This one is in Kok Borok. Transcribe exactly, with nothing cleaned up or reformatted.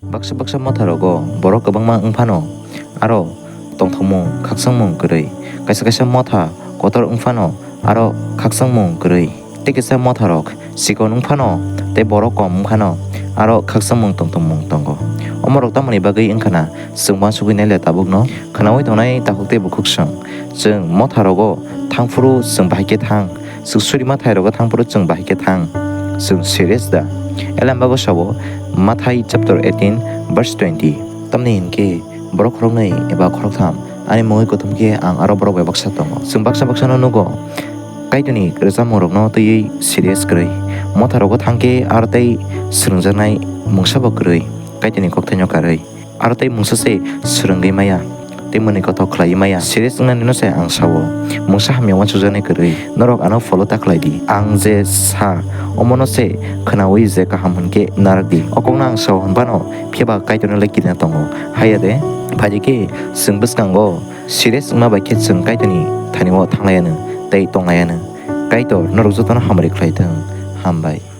Baksa baksa motha rogo borok kwbangma wng phano, aro tongthokmung khakchangmung kwrwi. Kaisa kaisa motha kotor wng phano, aro khakchangmung kwrwi. Tei kisa motharok chikon wng phano, tei borok kom wng phano, aro khakchangmung tongthokmung tongo. Omorok tamoni bagwi wngkha na, chwng uansugwi naile tabukno? Khwnaui tongnai takhuk tei bukhuk chwng, chwng motharogo thangphuru chwng bahai khe thang, chwng surima thairogo thangphuru chwng bahai khe thang, chwng serious da? Elem bago sabo Mathai chapter eighteen verse twenty. Tamni hinkhe borok khoroknwi eba khoroktham ani mungwi kuthum khe ang aro borok bai baksa tongo. Chwng baksa baksano nugo. Kaitorni rwchapmungrokno twiwi serious kwrwi. Motharogo thang khe aro tei swrwngjaknai mungsa bo kwrwi, Kaitorni kokthaino karwi. Aro tei mungsa se swrwngwi maya, tei mwnwi kothok khlaiwi maya. Serious wngnanino se ang sao. Mungsa hamya uansukjaknai kwrwi. Norok ano follow ta khlai di. Ang je sa, omono se khwnaui je kaham hwn khe narak di. O kokno ang sao hwn phano, phiya ba Kaitorno le kirina tongo. Haiya de, phaidi khe chwng bwskango serious wngma bai khe chwng Kaitorni thani-o thang lai anw tei tong lai anw. Kaitor norok jotono hamari khlai thung. Hambai.